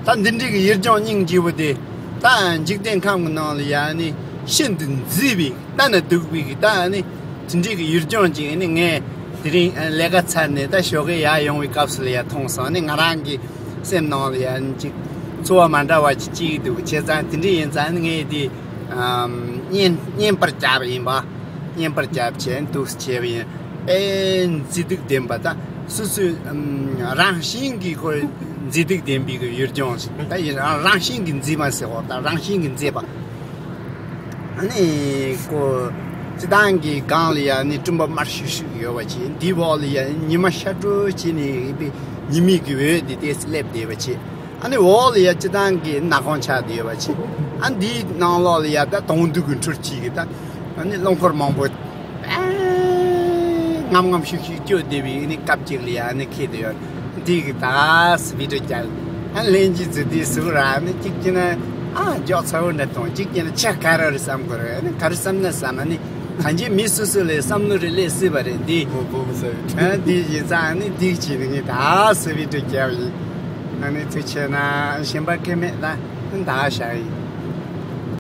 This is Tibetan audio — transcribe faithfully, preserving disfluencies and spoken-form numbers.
ད་འདི་འདྲའི་གི་ཡུལ་ལྗོངས་སྙིང་རྗེ་བོ་དེ། ད་འཇིག་རྟེན་ཁམས་ཀྱི་ནང་ལ་ཡ་ནི་ཤིན་ཏུ་མཛེས་པའི་ལྟ་ན་སྡུག་པའི་གི་ད་ནི་དེ་འདྲའི་གི་ཡུལ་ལྗོངས་ཅིག་ནི་ངས་དེ་རིང་ལས་ཀ་ཚར་ནས་ད་ཞོགས་ཀས་ཡར་ཡོང་བའི་སྐབས་སུ་ལ་ཡ་མཐོང་སོང་། ནི་ང་རང་གི་སེམས་ནང་ལ་ཡ་ནི་ཅིག་ཚོར་བ་མ་འདྲ་བ་ཅིག་སྐྱེ་གི་འདུག་བྱས་ཙང་དེ་འདྲ་ཡིན་ཙང་ནི་ངས་དེ་བརྙན་བརྙན་པར་བརྒྱབ་ཡིན་པ། བརྙན་པར་བརྒྱབ་བྱས་འདུག་བྱས་པ་ཡིན། ཨེ་མཛེས་སྡུག་ལྡན་པ་ད་སོ་སོའི་ཨམ་རང་བཞིན་གྱིས་ཁོ་མཛེས་སྡུག་ལྡན་པའི་གི་ཡུལ་ལྗོངས་ཤིག་ད་ཡིན། རང་རང་བཞིན་གྱིས་མཛེས་མ་ཟེར་བ་ད་རང་བཞིན་གྱིས་མཛེས་པ། ཨ་ནི་ཁོ་སྤྱིར་བཏང་གི་སྒང་ལ་ཡ་ནི་སྤྲིན་པ་དམར་ཤིག་ཤིག་ཡོད་པ་ཅིག་འདིའི་འོག་ལ་ཡ་ཉི་མ་ཤར་འགྲོ་བྱས་ནས་ཡིན་པའི་ཉི་མའི་གི་འོད་དེ་ཏོག་ཙམ་སླེབས་བསྡད་པ་ཅིག་ཨ་ནི་འོག་ལ་ཡ་སྤྱིར་བཏང་གི་ནག་ཁུང་ཆགས་བསྡད་ཡོད་པ་ཅིག་ཨ་འདིའི་ནང་ལོགས་ལ་ཡ་ད་དོང་དུ་གི་འཕྲུལ་ཆས་གི་ད་ཨ་ནི་རླངས་འཁོར་མང་པོ་ཨེ་ངམ་ངམ་ཤུག་ཤུག་སྐྱོད་བསྡད་པའི་ཨ་ནི་སྐབས་ཅིག་ལ་ཡ་ཨ་ནི་འཁེལ་བསྡད་ཡོད། འདི་གི་ད་སི་བི་ཌིའོ་རྒྱག་ཨ་ལྷན་རྒྱས་ཚོ་འདི་ཟུག་ར་ཨ་ནི་གཅིག་བྱས་ན་ཨ་མགྱོགས་ཚ་བོ་འདྲ་གཏོང་། གཅིག་བྱས་ན་ཆ་ག་རེ་རེད་བསམ་དགོས་རེད། ཨ་ནི་ག་རེ་བསམ་ན་བསམ། ཨ་ནི་གང་ཅི་མི་སོ་སོ་ལ་བསམ་བློ་རེ་སླེབས་སྲིད་པ་རེད་འདི། མོ་བོ་མོ་ཟེར། ཨ་འདི་ཡིན་ཙང་ཨ་ནི་འདི་བྱས་ནས་ངས་ད་སི་བི་ཌིའོ་རྒྱག་ཡིན། ཨ་ནི་ཐུགས་ཆེ་ན་ཞེན་པ་གང་མེད་ལ་ད་བཞག་ཡིན།